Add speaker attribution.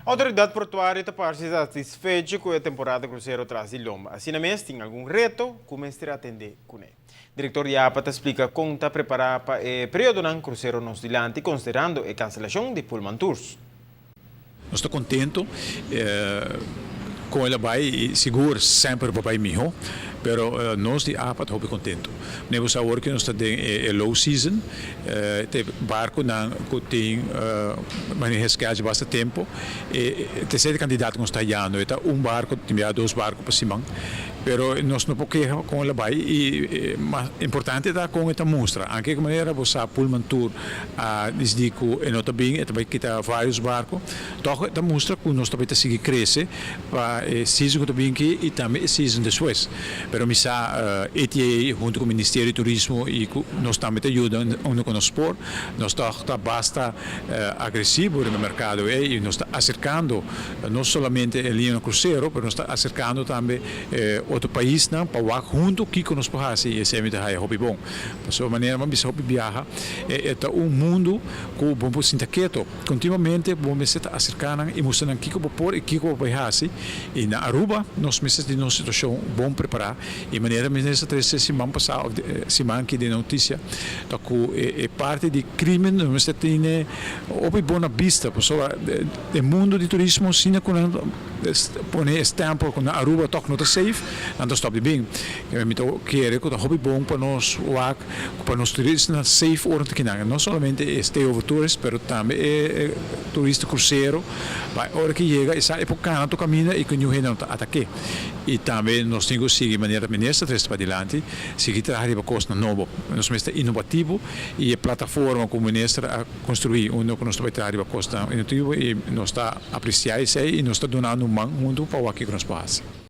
Speaker 1: Outoridat portuario ta parse satisfecho ku e temporada krusero tras di lomba. Asina mes tin algun reto ku mester atendé kuné. Direktor di APA ta splika kon ta prepará pa e periodonan krusero nos dilanti konsiderando e kanselashon di Pullman Tours.
Speaker 2: Nos ta contento con el a bay y sigur semper por bay miho, pero nos di APA ta hopi contento. Mane bo sa awor cu nos ta den e low season, te barconan cu tin maneha schedule basta tempo, e tercer cantidad cu nos ta hayando e ta un barco, tin bia dos barco pa siman, pero nos no por keha con el a bay y mas importante ta con e ta mustra. Anke manera bo sa Pullman Tour a disidí ku e no ta bin, e ta bai kita vários barku. Tòg e ta mustra ku nos ta bai ta sigui krese pa e season ku ta bin aki i tambe e season despues. Pero mi sa ATA huntu ku Ministerio di Turismo i ku nos tambe ta yuda unda ku nos por. Nos tòg ta basta agresivo riba e merkado ei i nos ta aserkando no solamente e liñanan krusero pero nos ta aserkando tambe otro paisnan pa wak huntu kiko nos por hasi i esei mi ta haya hopi bon. Pasobra manera bo a bisa hopi biaha e ta un mundu ku bo por sinta keto. Kontinuamente bo mester ta aserká nan i mustra nan kiko bo por i kiko bo bai hasi. I na Aruba nos mester tin nos situashon bon prepará. I manera minister trese siman pasá òf siman aki den notisia ta ku e parti di krimen nos mester tene hopi bon na bista pasobra den mundu di turismo asina ku nan pone e stempel ku na Aruba tòg no ta safe, nan ta stòp di bin. Mi ta kere ku ta hopi bon pa nos wak ku pa nos turistanan safe ora ta kinan. No solamente e stay over tourist pero tambe e turista krusero pa ora ke yega e sa e por kana tur kaminda i ku niun hende no ta atak'é. I tambe nos tin ku sigui manera minister trese padilanti, sigui traha riba kosnan nobo. Nos mester ta inovativo i e plataforma ku minister a konstruí unda ku nos ta bai traha riba kosnan inovativo i nos ta apresiá esei i nos ta dunando un man huntu pa wak kiko nos por hasi.